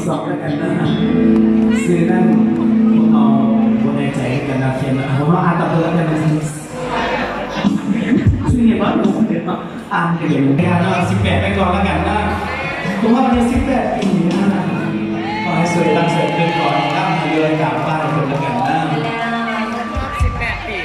ສອງແລ້ວກັນນະ ຊື່ນັ້ນພວກເຮົາບໍ່ແນ່ໃຈຄືກັນນະ ຂຽນ ເອົາ ເຮົາອ່ານຕາມເບິ່ງແລ້ວກັນນະ ຊື່ຫຍັງວະ ອ່ານເປັນຫຍັງເນາະ ສິບແປດໄປກ່ອນແລ້ວກັນນະ ຄົບຮອບແຕ່ສິບແປດປີນະ ຂໍໃຫ້ສວຍຕັ້ງສວຍຂຶ້ນ ຂໍໃຫ້ລ່ຳໃຫ້ລວຍຕາມປ້າຍເພິ່ນແລ້ວກັນນະ ສິບແປດປີ.